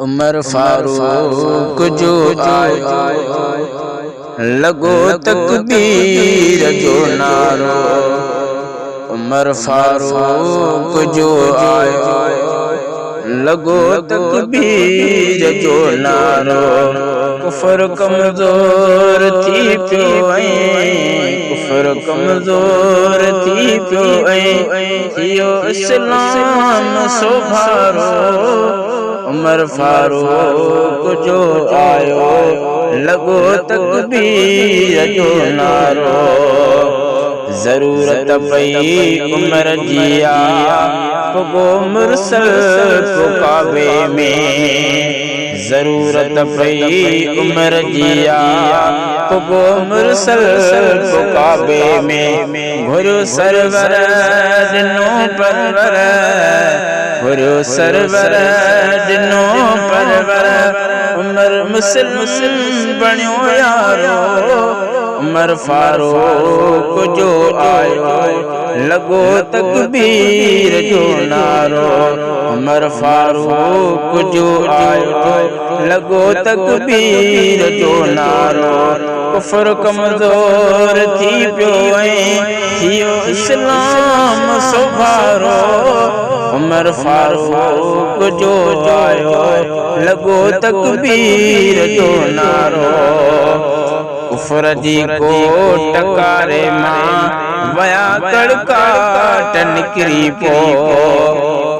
عمر فاروق جو آيو، لڳو تڪبير جو نعرو. عمر فاروق جو آيو، لڳو تڪبير جو نعرو. ڪفر ڪمزور ٿي پيو ۽ ڪفر ڪمزور ٿي پيو ۽ ٿيو اسلام سوڀارو. عمر فاروق جو آيو، لڳو تڪبير جو نعرو. ضرورت پئي عمر جي آ، پڳو مرسل پو ڪعبي ۾. ضرورت پئي عمر جي آ، پڳو مرسل پو ڪعبي ۾. گهريو سرور ڏنو پرور، گهريو سرور ڏنو پرور. عمر مسلم بڻيو يارو، عمر فاروق جو آيو، لڳو تڪبير جو نعرو. عمر فاروق جو آيو، لڳو تڪبير جو نعرو. ڪفر ڪمزور ٿي پيو ۽ ٿيو اسلام سوڀارو. عمر فاروق جو آيو، لڳو تڪبير جو نعرو. ڪفر جي ڪوٽ ڪاري مان ويا ڪڙڪاٽ نڪري پو.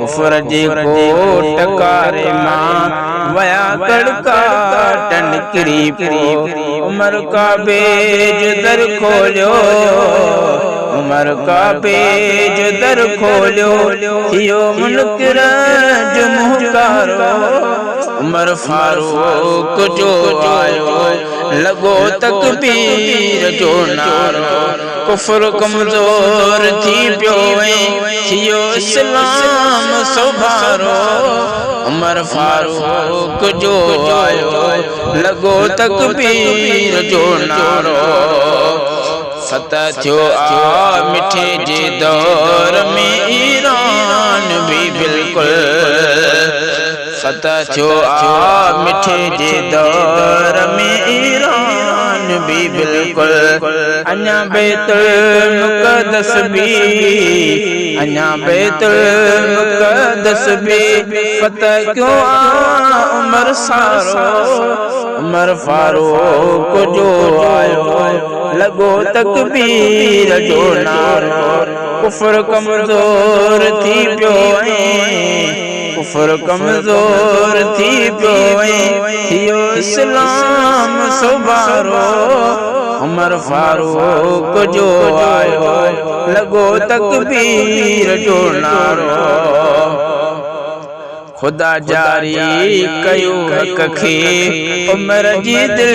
ڪفر جي ڪوٽ ڪاري مان ويا ڪڙڪاٽ نڪري پو. عمر ڪعبي جو در کوليو، عمر ڪعبي جو در کوليو. ٿيو منڪر جو منهن ڪارو. عمر فاروق جو آيو، لڳو تڪبير جو نعرو. ڪفر ڪمزور ٿي پيو ۽ ٿيو اسلام سوڀارو. عمر فاروق جو آيو، لڳو تڪبير جو نعرو. فتح ٿيو آ مٺي جي دور ۾ ايران به بلڪل. فتح ٿيو آ مٺي جي دور ۾ ايران به بلڪل. اڃا بيت المقدس به، اڃا بيت المقدس به فتح ڪيو آ عمر سارو. عمر فاروق جو آيو، لڳو تڪبير جو نعرو. ڪفر ڪمزور ٿي پيو ۽ ڪفر ڪمزور ٿي پيو ۽ ٿيو اسلام سوڀارو. عمر فاروق جو آيو، لڳو تڪبير جو نعرو. خدا جاري ڪيو حق کي، عمر جي دل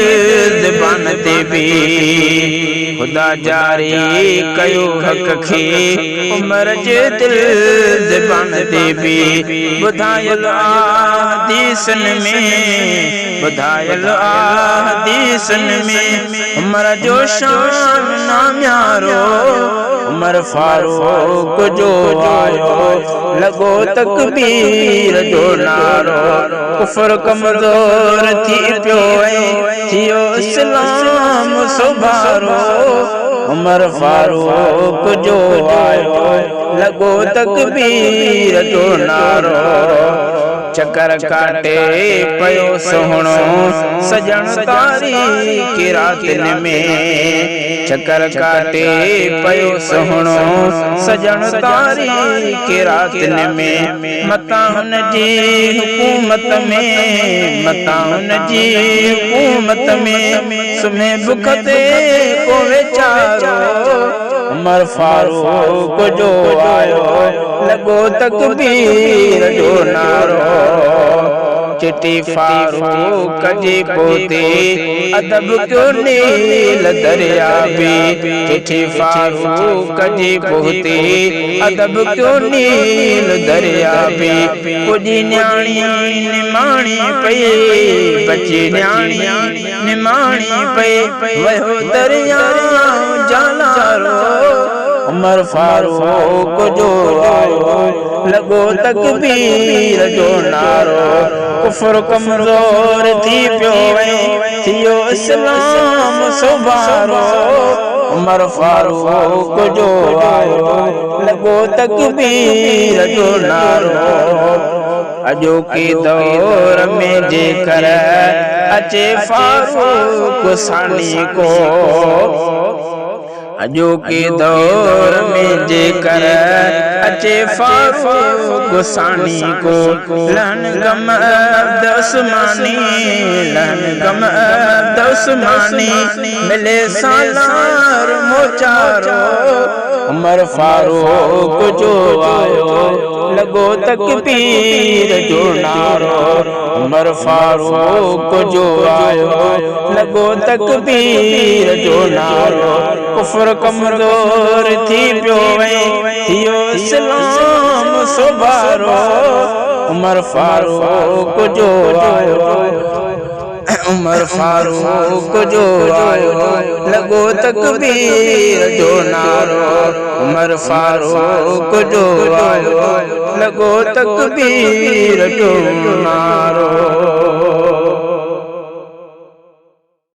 زبان تي به. خدا جاري ڪيو حق کي، عمر جي دل زبان تي به. ٻڌايل آ حديثن ۾، ٻڌايل آ حديثن ۾، عمر جو شان ناميارو. عمر فاروق جو آيو، لڳو تڪبير جو نعرو. ڪفر ڪمزور ٿي پيو ۽ ٿيو اسلام سوڀارو. عمر فاروق جو آيو، لڳو تڪبير جو نعرو. چڪر ڪاٽي پيو سهڻو سڄڻ تاريڪ راتين ۾. چڪر ڪاٽي پيو سهڻو سڄڻ تاريڪ راتين ۾. متان هن جي حڪومت ۾، متان هن جي حڪومت ۾، سمهي بک تي ڪو ويچارو. عمر فاروق جو آيو، لڳو تڪبير جو نعرو. چٽي فاروق جي پوتي، ادب ڪيو نيل دريا به. چٺي فاروق جي پوتي، ادب ڪيو نيل دريا به. پڄي نياڻي نماڻي پئي، بچي نياڻي نماڻي پئي، وهيو درياء جالارو. عمر فاروق جو آيو، لڳو تڪبير جو نعرو. ڪفر ڪمزور ٿي پيو ۽ ٿيو اسلام سوڀارو. عمر فاروق جو آيو، لڳو تڪبير جو نعرو. اڄوڪي دور ۾ جيڪر اچي فاروق ثاني ڪو. اڄوڪي دور ۾ جيڪر اچي فاروق ثاني ڪو. لهن غم عبد عثماني، لهن غم عبد عثماني، ملي سالار موچارو. عمر فاروق جو آيو، لڳو تڪبير جو نعرو. عمر فاروق جو آيو، لڳو تڪبير جو نعرو. ڪفر ڪمزور ٿي پيو ۽ ٿيو اسلام سوڀارو. عمر فاروق جو آيو، عمر فاروق جو آيو، لڳو تڪبير جو نعرو. عمر فاروق جو آيو، لڳو تڪبير جو نعرو.